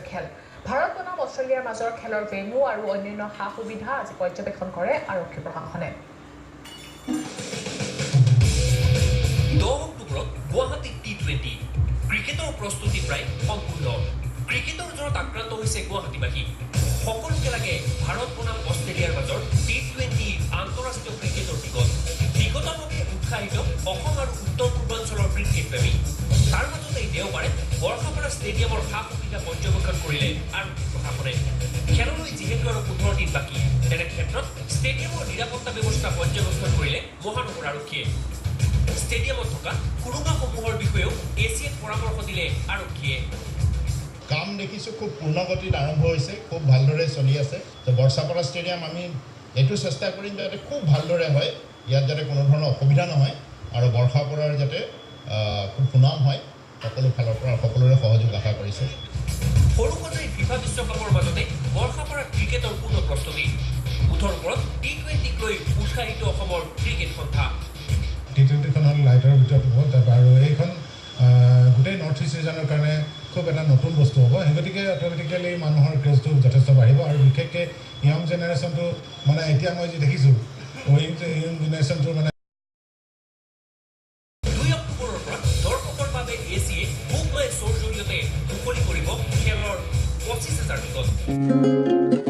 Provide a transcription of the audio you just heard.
খেল। ভাৰত বনাম অষ্ট্ৰেলিয়াৰ মাজৰ খেলৰ ভেন্যু আৰু অন্যান্য সা সুবিধা আজি পৰ্যবেক্ষণ কৰে আৰক্ষী প্ৰশাসনে। 10 অক্টোবৰত গুৱাহাটীত টি-20 ক্ৰিকেটৰ প্ৰস্তুতি প্ৰায় সম্পূৰ্ণ। ক্ৰিকেটৰ জ্বৰত আক্ৰান্ত হৈছে গুৱাহাটীবাসী। সকলোকে লাগে ভাৰত বনাম অষ্ট্ৰেলিয়াৰ মাজৰ টি-20 আন্তঃৰাষ্ট্ৰীয় ক্ৰিকেটৰ টিকট। টিকটৰ বাবে উৎসাহিত অসম আৰু উত্তৰ পূৰ্বাঞ্চলৰ ক্ৰিকেট প্ৰেমী। তাৰ মাজতে দেওবাৰে বৰ্ষাপাৰা ষ্টেডিয়ামৰ সা সুবিধা পৰ্যবেক্ষণ কৰিলে আৰক্ষী প্ৰশাসনে। খেললৈ যিহেতু আৰু 15 দিন বাকী, তেনে ক্ষেত্ৰত ষ্টেডিয়ামৰ নিৰাপত্তা ব্যৱস্থা পৰ্যবেক্ষণ কৰিলে মহানগৰ আৰক্ষীয়ে। ষ্টেডিয়ামত থকা সুৰুঙাসমূহৰ বিষয়েও এ চিয়ে পৰামৰ্শ দিলে আৰক্ষীয়ে। কাম দেখিছোঁ খুব পূৰ্ণগতিত আৰম্ভ হৈছে, খুব ভালদৰে চলি আছে। তো বৰ্ষাপাৰা ষ্টেডিয়াম আমি এইটো চেষ্টা কৰিম যাতে খুব ভালদৰে হয়, ইয়াত যাতে কোনো ধৰণৰ অসুবিধা নহয় আৰু বৰ্ষাপাৰাৰ যাতে খুব সুনাম হয়। সকলো ফালৰ পৰা সকলোৰে সহযোগ আশা কৰিছোঁ। সৰুসজাই ফিফা বিশ্বকাপৰ মাজতে বৰ্ষাপাৰাত ক্ৰিকেটৰ পূৰ্ণ প্ৰস্তুতি। মুঠৰ ওপৰত টি-20ক লৈ উৎসাহিত অসমৰ ক্ৰিকেট সন্থা। টি-20খন হ'ল লাইটৰ ভিতৰত হ'ব তাৰপৰা, আৰু এইখন গোটেই নৰ্থ ইষ্ট ৰিজনৰ কাৰণে খুব এটা নতুন বস্তু হ'ব। সেই গতিকে অট'মেটিকেলি মানুহৰ ক্ৰেজটো যথেষ্ট বাঢ়িব আৰু বিশেষকৈ য়ং জেনেৰেশ্যনটো, মানে এতিয়া মই যি দেখিছোঁ য়ং জেনেৰেশ্যনটো মানে 2 অক্টোবৰৰ পৰা দৰ্শকৰ বাবে এ চিয়ে বুক মাই শ্ব'ৰ জৰিয়তে মুকলি কৰিব খেলৰ 25,000 টিকট।